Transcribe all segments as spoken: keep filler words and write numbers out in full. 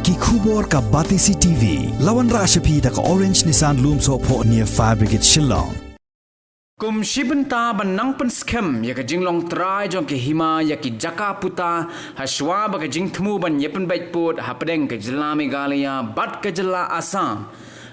Ki khubor ka Batesi T V. La wanrah sha phi da ka Orange Nissan Lumsohphoh near Fire Brigade Shillong. Kum shi bynta ban nang pynskhem ïa ka jinglong trai jong ki hima ïa ki jaka puta, hashwa ba ka jingthmu ban ïa pynbeit pud hapdeng ka jylla Meghalaya bad ka jylla Assam,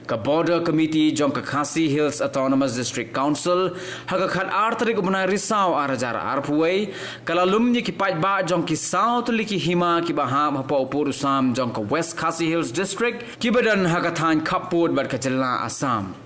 ka Border Committee jong ka Khasi Hills Autonomous District Council, ha ka khatar tarik u bnai Risaw arhajar arphew wei, ka la lum ïa ki paidbah jong ki saw tylli ki hima kiba hap hapoh u pud u sam jong ka West Khasi Hills District, kiba don ha ka thaiñ khappud bad ka jylla Assam.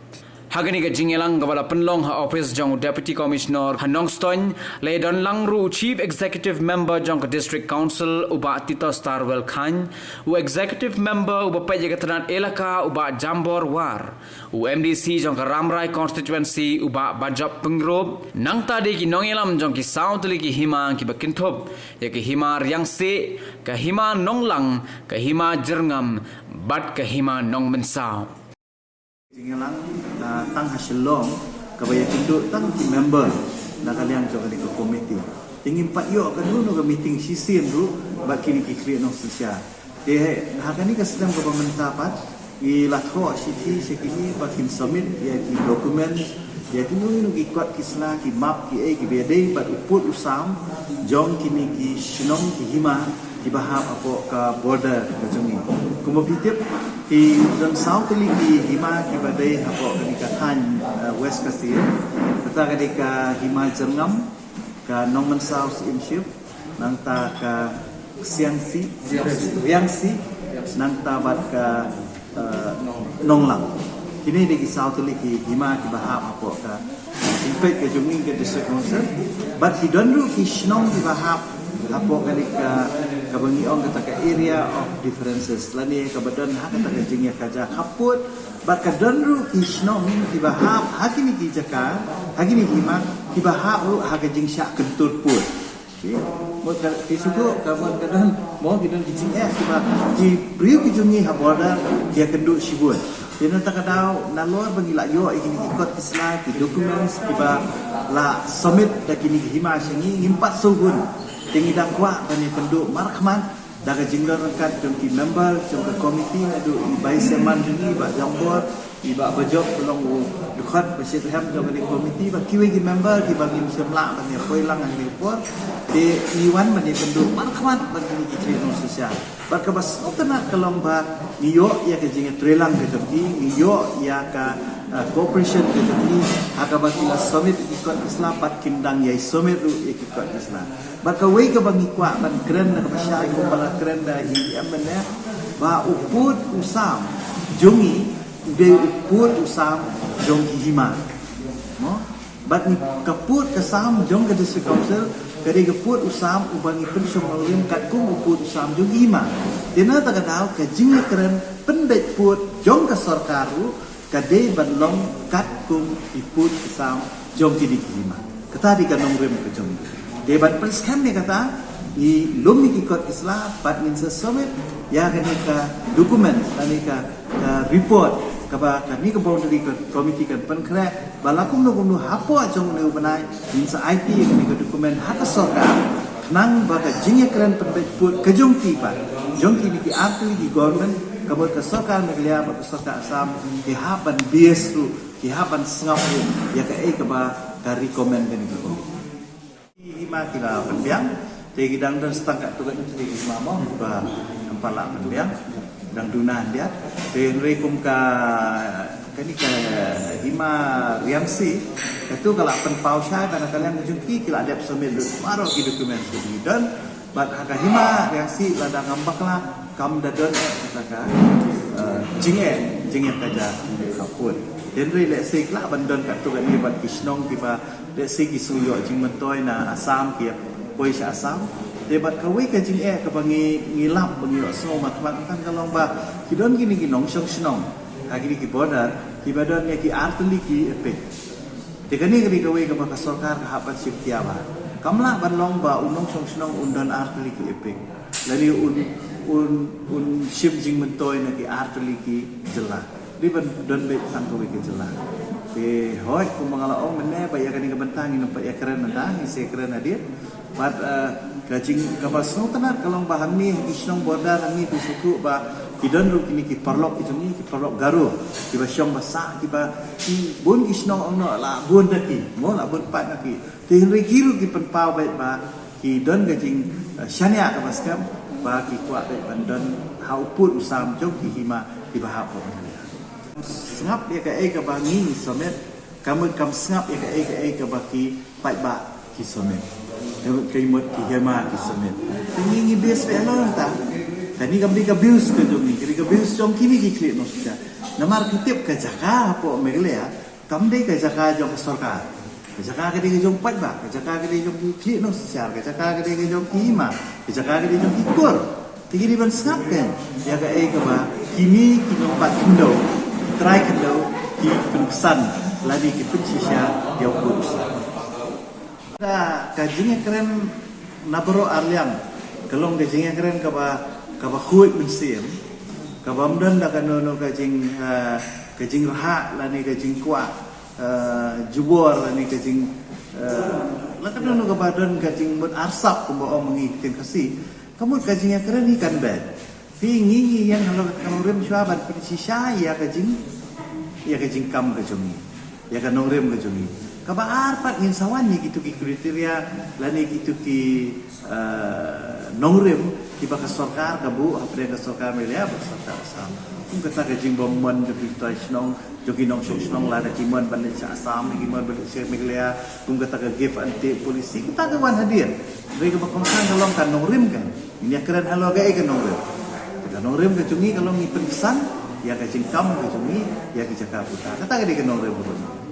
Ha kane ka jingïalang kaba la pynlong ha ophis jong u Deputy Commissioner ha Nongstoiñ, la don lang ruh u Chief Executive Member jong ka District Council, u Bah Tito Starwell Chyne, u Executive Member uba peit ïa ka tnat elaka, u Bah Jambor War, u M D C jong ka Rambrai Constituency, u Bah Bajop Pyngrope, nangta de ki nongïalam jong ki saw tylli ki hima kiba kynthup ïa ka Hima Riangsieh, ka Hima Nonglang, ka Hima Jyrngam bad ka Hima Nongmynsaw. Jingïalang, ah, tang ha Shillong, kaba ïakynduh tang ki member na ka liang jong kane ka komiti. Te ngim pat ïoh kano kano ka meeting shisien ruh bad kine ki khlieh nongsynshar. Te ha kane ka snem kaba mynta pat, ngi la thoh shithi sha kine ba kin submit ïa ki document, ïa kino kino ki kot ki sla, ki map, kiei kiba ïadei bad u pud u sam jong kine ki shnong ki hima kiba hap hapoh ka border ka jong ngi. Kumba phi tip, ki don saw tylli ki hima kiba dei hapoh kane ka thaiñ, eh, West Khasi. Kata ka dei ka Hima Jyrngam, ka Nongmynsaw Syiemship, nangta ka Siangsi, Riangsi, nangta bad ka, eh, Nonglang. Kine dei ki saw tylli ki hima kiba hap hapoh ka jingpeit ka jong ngi ka District Council. Bad ki don ruh ki shnong kiba hap hapoh kane ka, kaba ngi ong kata ka area of differences, lane kaba don ha kata ka jingïakajia khappud. Bad ka don ruh ki shnong kiba hap ha kine ki jaka, ha kine ki hima, kiba hap ruh ha ka jingshah kyntur pud. Phi, mo ka, phi sngewthuh, ka mo ka don, mo ki don ki jingeh kiba ki briew ki jong ngi ha border ki ïakynduh shibun. Te nangta ka daw, nalor ba ngi la ïoh ïa kine ki kot ki sla, ki documents kiba la submit da kine ki hima sha ngi, ngim pat sngewhun. Te ngi dang kwah ban ïakynduh markhmat da ka jingdon ryngkat jong ki member jong ka komiti, naduh i Vice Chairman jong ngi, Bah Jambor, i Bah Bajop, ba long u dkhot ba shitrhem jong kane ka komiti, bad kiwei ki member kiba ngim shym lah ban ïa poi lang ha kane ka por. Te ngi wan ban ïakynduh markhmat bad kine ki khlieh nongsynshar. Bad kaba sngewtynnat ka long ba ngi ïoh ïa ka jingïatreilang ka jong ki, ngi ïoh ïa ka, ah, cooperation ka jong ki, ha kaba ki la submit ïa ki kot ki sla bad kin dang ïai submit ruh ïa ki kot ki sla. Bad kawei kaba ngi kwah ban kren na kaba shai kumba la kren da i M N F, ba u pud u sam jong ngi u dei u pud u sam jong ki hima. Mo? Bad ngi, ka pud ka sam jong ka District Council ka dei ka pud u sam uba ngi pynshong nongrim katkum u pud u sam jong ki hima. Te nangta ka daw ka jingïakren pynbeit pud jong ka sorkar ruh ka dei ban long katkum ki pud ki sam jong kine ki hima. Kata dei ka nongrim ka jong ngi. Te ban pynskhem ïa kata, ngi lum ïa ki kot ki sla bad ngin sa submit ïa kane ka document, kane ka, ka report kaba kane ka boundary ka committee kan pynkhreh, ba la kumno kumno hapoh jong une u bnai ngin sa aiti ïa kane ka document ha ka sorkar. Khnang ba ka jingïakren pynbeit pud ka jong ki, ba jong kine ki artylli ki government, ka mut ka sorkar Meghalaya bad ka sorkar Assam, ki hap ban bias ruh, ki hap ban sngap ruh ïa kaei kaba ka recommend kane ka committee. Ki hima ki la pynbiang, te ki dang don sa tang katto katne tylli ki hima mo ba ym pat lah pynbiang, dang duna hyndiat. Te hynrei kum ka, kane ka Hima Riangsieh, kato ka la pynpaw shai ba na ka liang ka jong ki, ki la dep submit lut baroh ki documents ki don. Bad ha ka Hima Riangsieh lada ngam bakla kam da don eh kata ka, eh, jingeh, jingeh ka jaka pud. Hynrei lehse ki lah ban don katto katne bad ki shnong kiba lehse ki shu ïoh jingmyntoi na Assam, ki ïa poi sha Assam. Te bad kawei ka jingeh kaba ngi, ngi lap ba ngi ïohsngew markhmat tang ka long ba ki don kine ki nongshong shnong ha kine ki border kiba don ïa ki artylli ki EPIC. Te kane ka dei kawei kaba ka sorkar ka hap ban shim khia ba kam lah ban long ba u nongshong shnong un don artylli ki EPIC, lane un, un, un shim jingmyntoi na ki artylli ki jylla. Dei ban don beit tang kawei ka jylla. Te hooid, kumba nga la ong mynne ba ïa kane ka bynta ngin ym pat ïakren mynta, ngin sa ïakren hadien. Bad, eh, ka jing, kaba sngewtynnat ka long ba hangne ha ki shnong border hangne, phi sngewthuh ba Ki don ruh kine ki paralok ki jong ngi, ki paralok Garo, kiba shong ba sah, kiba ki bun ki shnong ong noh la bun da ki, mo la bun pat na ki. Te hynrei ki ruh ki pynpaw beit ba ki don ka jing, eh, shaniah kaba skhem, ba ki kwah beit ban don ha u pud u sam jong ki hima kiba hap. Sngap ïa kaei kaba ngi ngi submit, ka mut kam sngap ïa kaei kaei kaba ki paidbah ki submit. Ka mut ki hima ki submit. Te ngi ngi base beit halor kata. Kane kam dei ka views ka jong ngi, ka dei ka views jong kine ki khlieh nongsynshar. Namar ki tip ka jaka hapoh Meghalaya kam dei ka jaka jong ka sorkar. Ka jaka ka dei ka jong paidbah, ka jaka ka dei jong ki khlieh nongsynshar, ka jaka ka dei ka jong ki hima, ka jaka ka dei jong ki kur. Te ki dei ban sngap kein ïa kaei kaba kine ki nongbat khyndew, trai khyndew, ki pynksan lane ki pynshisha ïa u pud u sam. Ka, ka jingïakren na baroh arliang ka long ka jingïakren kaba, kaba khuid mynsiem, kaba ym don da kano kano ka jing, eh, ka jingrhah lane ka jingkwah, eh, jubor lane ka jing, eh, la kano kano kaba don ka jingmut arsap kumba ong ma ngi ktien Khasi. Ka mut ka jingïakren hi kan beit. Te ngi ngi ïeng halor ka nongrim shuwa ban pynshisha ïa ka jing, ïa ka jingkam ka jong ngi, ïa ka nongrim ka jong ngi. Kaba ar pat ngin sa wan ïa kito ki kriteria lane kito ki, eh, nongrim kiba ka sorkar ka buh hapdeng ka sorkar Meghalaya bad sorkar Assam. Kum kata ka jingbym mon jong ki trai shnong, jong ki nongshong shnong lada ki mon ban leit sha Assam, ki mon ban leit sha Meghalaya, kum kata ka give and take policy, kata ka wan hadien. Hynrei kaba kongsan ka long ka nongrim kan. Ngin ïakren halor kaei ka nongrim. Ka nongrim ka jong ngi ka long ngi pynksan ïa ka jingkam ka jong ngi ïa ki jaka puta. Kata ka dei ka nongrim ka jong ngi.